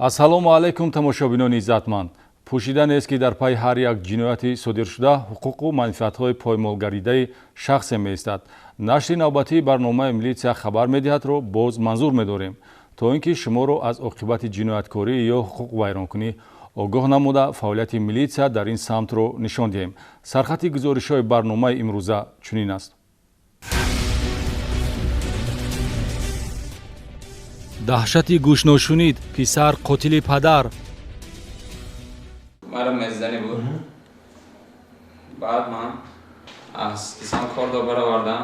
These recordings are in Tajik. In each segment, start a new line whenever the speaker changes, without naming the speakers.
Ассалому алайкум, тамошобинони иззатманд. Пӯшида нест, ки дар пайи ҳар як ҷинояти содиршуда ҳуқуқу манфиатҳои поймолгардидаи шахсе меистад. Нашри навбатии барномаи «Милитсия хабар медиҳад»-ро боз манзур медорем, то ин ки шуморо аз оқибати ҷинояткорӣ ё ҳуқуқвайронкунӣ огоҳ намуда, фаъолияти милитсия дар ин самтро нишон диҳем. Сархати гузоришҳои барномаи имрӯза чунин аст. Даҳшати гӯшношунид, писар қотили падар.
Маро мезанӣ буд. Баъд ман аз кисам кордо баровардам,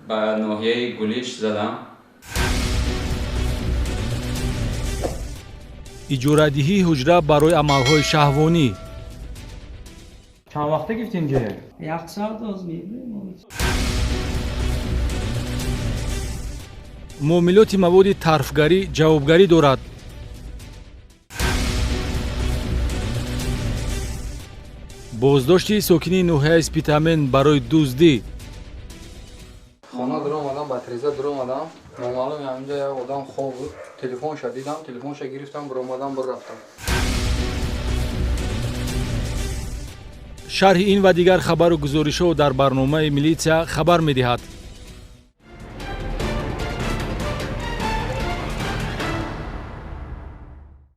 ба ноҳияи Гулиш задам.
Иҷорадиҳии ҳуҷра барои амалҳои шаҳвонӣ.
Чанд вақта гирифти инҷо?
Як соат оз.
Муомилоти маводи тарфгарӣ ҷавобгарӣ дорад. Боздошти сокини ноҳияи Спитамен барои дуздӣ.
Хона дуромадам, ба треза дуромадам, номаълум ҳаминҷа як одам хоб буд. Телефонша дидам, телефонша гирифтам, биромадам, бирафтам.
Шарҳи ин ва дигар хабару гузоришҳо дар барномаи «Милитсия хабар медиҳад».